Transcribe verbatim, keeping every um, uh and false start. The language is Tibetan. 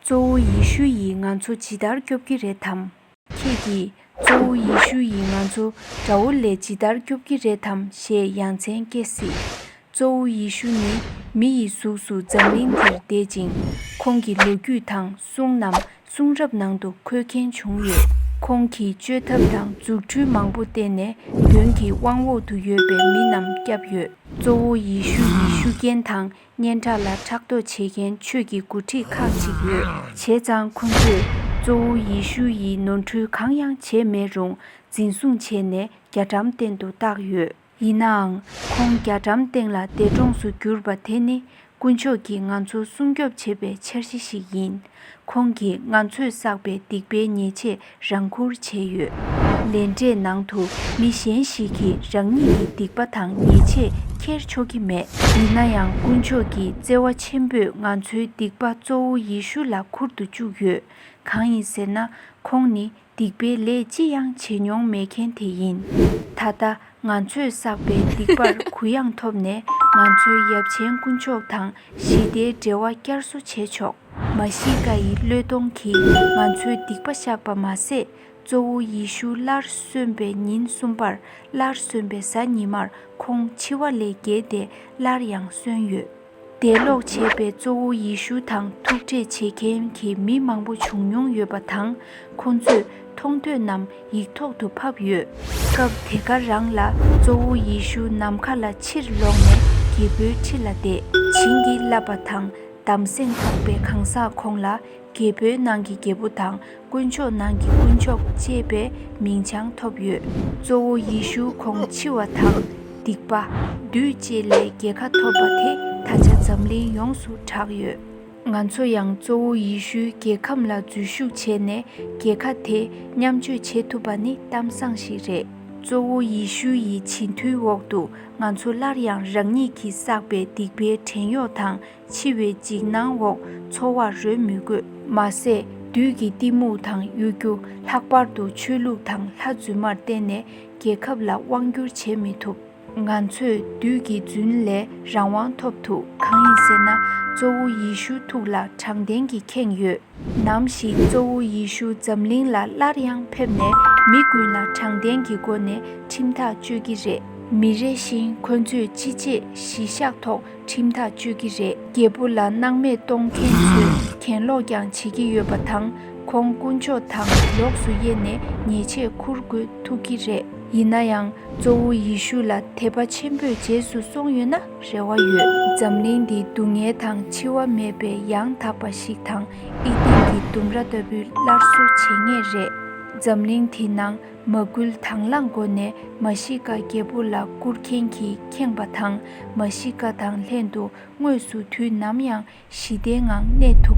གཙོ་བོ་ཡེ་ཤུ་ཡིས་ང་ཚོ་ཇི་ལྟར་སྐྱོབ་ཀྱི་རེད་དམ། ཁྱེད་ཀྱིས་གཙོ་བོ་ཡེ་ཤུ་ཡིས་ང་ཚོ་དགྲ་བོ་ལས་ཇི་ལྟར་སྐྱོབ་ཀྱི་རེད་དམ་ཞེས་ཡ་མཚན་སྐྱེ་སྲིད། གཙོ་བོ་ཡེ་ཤུ་ནི་མི་ཡི་གཟུགས་སུ་འཛམ་གླིང་འདིར་བསྡད་ཅིང་། ཁོང་གི་ལོ་རྒྱུས་དང་གསུང་རྣམས་གསུང་རབ་ནང་དུ་འཁོད་མཁན་བྱུང་ཡོད། ཁོང་གིས་བཅོས་ཐབས་དང་རྫུ་འཕྲུལ་མང་པོ་བསྟན་ནས་གདོན་གྱི་དབང་འོག་ཏུ་ཡོད་པའི་མི་རྣམས་བསྐྱབས་ཡོད། གཙོ་བོ་ཡེ་ཤུ་ཡི་ཤུགས་རྐྱེན་དང་སྙན་གྲགས་ལ་ཕྲག་དོག་བྱེད་མཁན་ཆོས་ཀྱི་འགོ་ཁྲིད་ཁག་ཅིག་ཡོད། བྱས་ཙང་ཁོ་ཚོས་གཙོ་བོ་ཡེ་ཤུ་ཡི་ནོར་འཁྲུལ་གང་ཡང་བྱས་མེད་རུང་འཛིན་བཟུང་བྱས་ནས་རྒྱ་གྲམ་སྟེང་དུ་བཏགས་ཡོད། ཡིན་ནའང་། ཁོང་རྒྱ་གྲམ་སྟེང་ལ་འདས་གྲོངས་སུ་གྱུར་པ་དེ་ནི་དཀོན་མཆོག་གིས་ང་ཚོ་སྲུང་སྐྱོབ་བྱེད་པའི་འཆར་གཞི་ཞིག་ཡིན། ཁོང་གིས་ང་ཚོས་བསགས་པའི་སྡིག་པའི་ཉེས་ཆད་རང་འཁུར་བྱས་ཡོད། ལས་འབྲས་ནང་དུ་མི་གཞན་ཞིག་གིས་རང་ཉིད་ཀྱི་སྡིག་པ་དང་ཉེས་ཆད་འཁྱེར་ཆོག་གི་མེད། ཡིན་ན་ཡང་དཀོན་མཆོག་གི་བརྩེ་བ་ཆེན་པོས་ང་ཚོའི་སྡིག་པ་གཙོ་བོ་ཡེ་ཤུ་ལ་ཁུར་དུ་བཅུག་ཡོད། གང་ཡིན་ཟེར་ན། ཁོང་ནི་སྡིག་པའི་ལས་ཅི་ཡང་བྱེད་མྱོང་མེད་མཁན་དེ་ཡིན། ད་ལྟ་ང་ཚོས་བསགས་པའི་སྡིག་པར་གུ་ཡངས་ཐོབ་ནས་ང་ཚོའི་ཡབ་ཆེན་དཀོན་མཆོག་དང་ཞི་བདེའི་འབྲེལ་བ་བསྐྱར་གསོ་བྱེད་ཆོག་མ་ཤི་ཀ་ཡི་བློས་གཏོང་གིས་ང་ཚོའི་སྡིག་པ་བཤགས་པ་མ་ཟད། གཙོ་བོ་ཡེ་ཤུ་སླར་གསོན་པའི་ཉིན་གསུམ་པར། སླར་གསོན་པའི་གཟའ་ཉི་མར་ཁོང་འཆི་བ་ལས་རྒྱལ་ཏེ་སླར་ཡང་གསོན་ཡོད། འདས་ལོག་བྱས་པའི་གཙོ་བོ་ཡེ་ཤུ་དང་ཐུག་འཕྲད་བྱེད་མཁན་གྱི་མི་མང་པོ་བྱུང་མྱོང་ཡོད་པ་དང་། ཁོང་ཚོས་མཐོང་ཐོས་རྣམས་ཡིག་ཐོག་ཏུ་ཕབ་ཡོད། སྐབས་དེ་ག་རང་ལ་གཙོ་བོ་ཡེ་ཤུ་ནམ་མཁའ་ལ་ཕྱིར་ལོག་ནས་རྒྱལ་པོའི་ཁྲི་ལ་བསྡད། བྱིན་གྱིས་བརླབས་པ་དང་། གདམ་སེམས་ཐོགས་པའི་གང་ཟག་ཁོང་ལ་རྒྱལ་པོའི་ནང་གི་རྒྱལ་པོ་དང་། དཀོན་མཆོག་ནང་གི་དཀོན་མཆོག་ཅེས་པའི་མིང་བྱང་ཐོབ་ཡོད། གཙོ་བོ་ཡེ་ཤུ་ཁོང་འཆི་བ་དང་། སྡིག་པ། བདུད་ཅེས་ལས་རྒྱལ་ཁ་ཐོབ་པ་དེ་ད་ཆ་འཛམ་གླིང་ཡོངས་སུ་གྲགས་ཡོད། ང་ཚོ་ཡང་གཙོ་བོ་ཡེ་ཤུའི་རྒྱལ་ཁམས་ལ་འཛུལ་ཞུགས་བྱས་ནས་རྒྱལ་ཁ་དེ་མཉམ་སྤྱོད་བྱེད་ཐུབ་པ་ནི་གཏམ་བཟང་ཞིག་རེད། གཙོ་བོ་ཡེ་ཤུ་ཡི་བྱིན་མཐུའི་འོག་ཏུ་ང་ཚོ་སླར་ཡང་རང་ཉིད་ཀྱིས་བསགས་པའི་སྡིག་པའི་བྲན་གཡོག་དང་། འཆི་བའི་འཇིགས་སྣང་འོག་འཚོ་བར་རོལ་མི་དགོས། མ་ཟད། བདུད་ཀྱི་གཏི་མུག་དང་གཡོ་སྒྱུ། ལྷག་པར་དུ་ཆོས་ལུགས་དང་ལྷ་རྫུན་མར་བརྟེན་ནས་རྒྱལ་ཁབ་ལ་དབང་བསྒྱུར་བྱེད་མི་ཐུབ། ང་ཚོས་བདུད་ཀྱི་རྫུན་ལས་རང་དབང་ཐོབ་ཐུབ། གང་ཡིན་ཟེར་ན། གཙོ་བོ་ཡེ་ཤུའི་ཐུགས་ལ་དྲང་བདེན་གྱི་ཁེངས་ཡོད། ནམ་ཞིག་གཙོ་བོ་ཡེ་ཤུ་འཛམ་གླིང་ལ་སླར་ཡང་ཕེབས་ནས་མི་ཀུན་ལ་དྲང་བདེན་གྱི་སྒོ་ནས་ཁྲིམས་ཐག་གཅོད་ཀྱི་རེད། མི་རེ་བཞིན་ཁོ་ཚོས་ཅི་བྱེད་གཞི་བཞག་ཐོག་ཁྲིམས་ཐག་གཅོད་ཀྱི་རེད། རྒྱལ་པོ་ལ་སྣང་མེད་གཏོང་མཁན་ཚོས་གྱེན་ལོག་ཀྱང་བྱེད་ཀྱི་ཡོད་པ་དང་། ཁོང་དཀོན་མཆོག་དང་ལོགས་སུ་དབྱེ་ནས་ཉེས་ཆད་འཁུར་དགོས་ཐུག་གི་རེད། ཡིན་ན་ཡང་། གཙོ་བོ་ཡེ་ཤུ་ལ་དད་པ་ཆེན་པོས་རྗེས་སུ་སོང་ཡོད་ན་རེ་བ་ཡོད། འཛམ་གླིང་འདི་སྡུག་བསྔལ་དང་འཆི་བ་མེད་པའི་ཡང་དག་པ་ཞིག་དང་། ཨི་ལྡན་གྱི་ལྡུམ་ར་ལྟ་བུའི་སླར་གསོ་བྱེད་ངེས་རེད། འཛམ་གླིང་འདི་ནང་མ་སྐུལ་དང་བླངས་སྒོ་ནས་མ་ཤི་ཀ་རྒྱལ་པོ་ལ་བཀུར་མཁན་གྱིས་ཁེངས་པ་དང་། མ་ཤི་ཀ་དང་ལྷན་དུ་དངོས་སུ་དུས་ནམ་ཡང་ཞི་བདེའི་ངང་གནས་ཐུབ།